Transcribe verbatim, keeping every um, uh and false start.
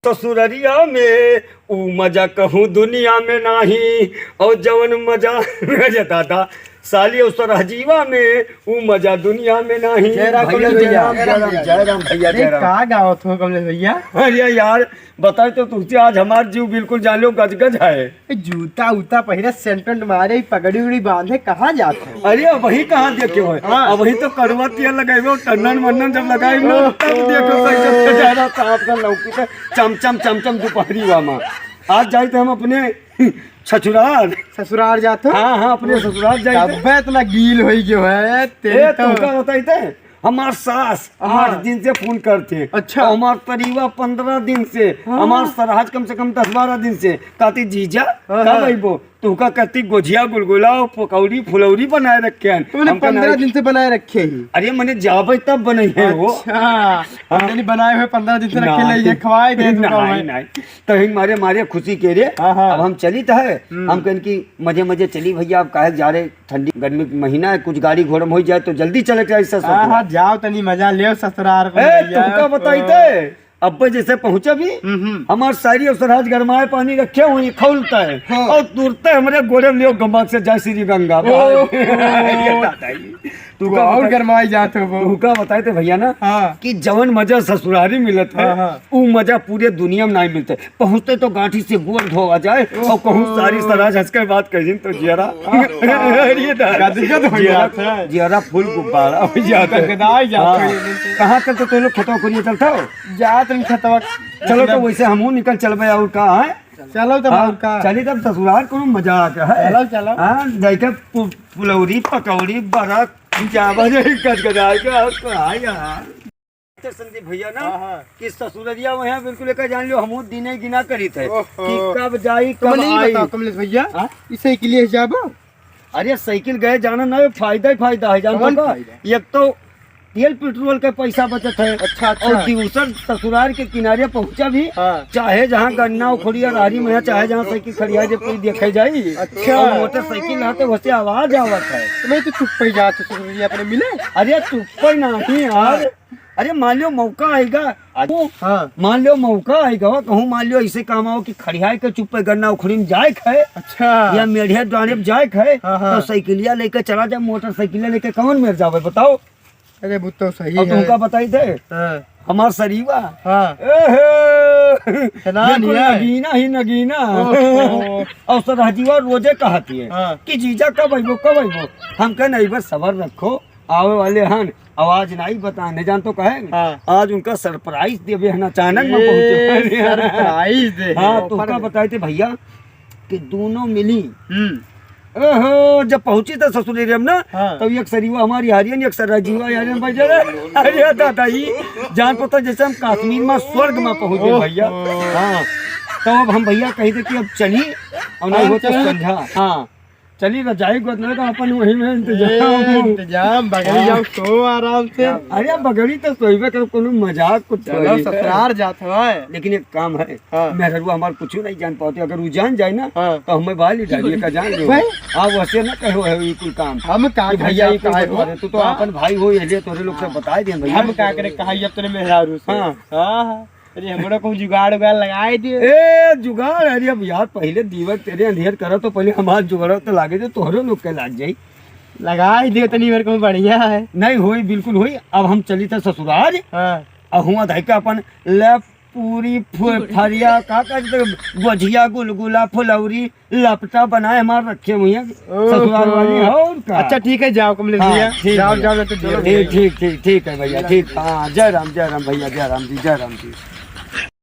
ससुररिया में ऊ मजा कहूँ दुनिया में नाही, और जवन मजा, अरे दादा, साली और सरहजीवा में ऊ मजा दुनिया में नाही। जय राम भैया, कमलेश जय भैया। राम, जय राम, जय राम भैया, अरे जय राम। का गावत हो कमलेश भैया? अरे यार, बताए तो तुमसे आज हमार जीव बिल्कुल जान लो गजगज है। ए, जूता उता पहिरे, सेंट वेंट मारे, पगड़ी उगड़ी बांधे, कहाँ जात हो? अरे, अबहीं कहाँ देखे हो? हाँ। अबहीं तो कड़ुआ तेल लगाइबो, टन्नन मन्नन जब लगाइब ना, तब देखो कैसे बेचारा साहब का लौकी से चम चम चम चम दुपहरी वा मा। आज जाइत हम अपने ससुराल। ससुराल जात हो? हाँ, हाँ, अपने ससुराल जाइत। तब्बे इतना गील होई गयो है, तेरी ए, तो। तुमका बताइत है? हमार सास हाँ। आठ दिन से फोन करते। अच्छा। और हमार परिवार पन्द्रह दिन से, हाँ। हमार सरहज कम से कम दस बारह दिन से। कहती, "जीजा, हाँ, कब हाँ। अइबो?" तुका कहती, "गोझिया, गुलगुला, पकौड़ी, फुलौरी बनाए रखे हैं।" तो उन्हें हम कहना, पन्द्रह दिन से बनाए रखे हैं। अरे, मने जाबे तब बनई है वो। अच्छा। हाँ। यानी बनाए हुए पन्द्रह दिन से रखे नहीं। ले, ये खवाए दे, तुका नहीं, भाई। नहीं। तो ही मारे, मारे खुशी के रे। हाँ, हाँ। अब हम चली तो है। हम्म। हम कहन कि मजे, मजे चली भैया, अब काहे जा रहे, ठंडी गर्मी के महीना है, कुछ गाड़ी घोड़ा में हो जाए तो जल्दी चले के ऐसा हाँ, सोचो। हाँ, जाओ तनी मजा लेव ससुरार को ए, भैया। तुमका बताई थे, अब्बे जैसे पहुँचे भी, हम्म, हम्म। हमार सारी और सरहज गरमाए पानी रखे हुए खौलता है हाँ। और तुरते हमरे गोड़े में लियो गमक से जय श्री गंगा। ओह। ये दादा जी, तू तू का और बताई? गरमाई जात हो वो। तू का बताई थे भैया ना हाँ। कि जवन मजा ससुरारी मिलत है, हाँ, हाँ। ऊ मजा पूरे दुनिया में नहीं मिलता है। पहुँचते तो गांठी से गोड़ धोवा जाए ओहो। और कहूँ सारी सरहज हंस के बात कह दिन तो जियरा। अरे दादा। गदगद हो जियरा, जात है। जियरा फूल गुब्बारा हो जात है। गदगदाई जात हाँ। है। कहाँ तक तो तुम लोग खेतवा कोरिया चलता हो? जात हम खेतवा। चलो तो वैसे हमहूँ निकल चलबे और का है? चलो तब हाँ, और का? चली तब ससुराल कोनो मजाक है। चलो, चलो। हाँ, जाके पु-, फुलौरी, पकौड़ी, बरा, चावल, गदगदाई के और का है यार? तो संदीप भैया ना हाँ, हाँ। कि ससुररिया वहाँ बिल्कुल एका जान लियो, हमहू दिने गिना करी थे ओहो। कि कब जाई, तो कब मने ई आई। बताओ कमलेश भैया, हाँ? ई साइकिल ले जाबो? अरे साइकिल गए जाना ना, फायदा ही फायदा है, जान कौन तो का? फायदा? एक तो तेल पेट्रोल के पैसा बचत है। अच्छा, अच्छा। और दूसर ससुराल के किनारे पहुँचा भी, हाँ। चाहे जहाँ गन्ना उखड़िया रहरी में, चाहे जहाँ साइकिल खड़िया जे कोई देखे जाई। अच्छा। और मोटरसाइकिल रहते वैसे आवाज आवत है। तो मैं तो चुप पे जात ससुररिया अपने मिले। अरे चुप पे नहीं यार। अरे मान लो मौका आएगा, आज हाँ। मान लो मौका आएगा, कहूँ मान लो ऐसे काम आओ कि खड़ियाए के चुप्पे गन्ना उखड़ी में जाए के है, अच्छा। या मेढ़िया डाँड़े में जाए के है, हाँ, हाँ। तो साइकिलिया लेके चला जाए, मोटरसाइकिलिया लेके कौन मेर जावे बताओ? अरे वो तो सही और है। तुमका बताई थे, हाँ। हमार सरीवा, हाँ। एहे, है ना, बिल्कुल नहीं है? नगीना ही नगीना। ओहो। और सरहजीवा रोजे कहती है हाँ। कि जीजा कब अइबो, कब अइबो? हम कहे नहीं बस सबर रखो, आवे वाले हन, आवाज नाई बताने जान तो कहे। हाँ। आज उनका सरप्राइज देवे हन, अचानक में ए, पहुंचे। सरप्राइज दे हाँ, है, तो ऑफर उनका दे। बताए थे भैया कि दोनों मिली। हम्म। ओहो, जब पहुंची तो ससुरी रे हम ना, हाँ। तब एक सरीवा हमारी हारियन, एक सरहजीवा हारियन बज रहे। अरे दादा, ई जान पता जैसे हम कश्मीर में स्वर्ग में पहुंच गए भैया। ओहो। हाँ, तो अब हम भैया कही थे कि अब चली और नहीं हाँ, हो तो चलो। संझा। हाँ। चली रजाई गोदले तो अपन वही में इंतजाम। ए, इंतजाम, बगड़ी हाँ। जाओ, सो आराम से। अरे बगड़ी तो सोइबे कर, कोनो मजाक कुछ चलो, थोड़ी। ससुरार जात हवा। लेकिन एक काम है, हाँ। मेहररुआ हमार कुछ नहीं जान पाते, अगर वो जान जाए ना, हाँ। तो हमें बाल ही डालिए का जान लो। भाई। आप वैसे ना कहो है ये कुल काम। हम का कि कहे भैया ये आप कुल काहे बता हो? रहे, तू तो हाँ। अपन भाई हो, ये लिए तोरे लोग से हाँ। बता दे भैया। हम का करे, कहा ये अब तेरे मेहरारू से। हाँ। हाँ, हाँ। अरे, हमरो कहूँ जुगाड़ उगाड़ लगाए दियो। ए, जुगाड़, अरे, अब यार, पहिले दीवर तेरे अंधेर करा, तो पहिले हमार जुगाड़ तो लागे दे, तोहरो लोग के लाग जाई। लगाए दियो, तनी मेरे को बढ़िया है। नहीं होई, बिल्कुल होई। अब हम चली थे ससुराल। हाँ। अब हुआ धाई का अपन ले पूरी फु-, फरिया, का कहते, गोझिया, गुलगुला, फुलौरी, लपटा बनाए हमार रखे हुए हैं ओहो। ससुराल वाली, और का? अच्छा, ठीक है, जाओ कमलेश हाँ, भैया, ठीक जाओ, भैया। जाओ, मैं तो देर हो ठीक, गई। ठीक, ठीक, ठीक है भैया, ठीक। हाँ, जय राम, जय राम भैया, जय राम जी, जय राम जी।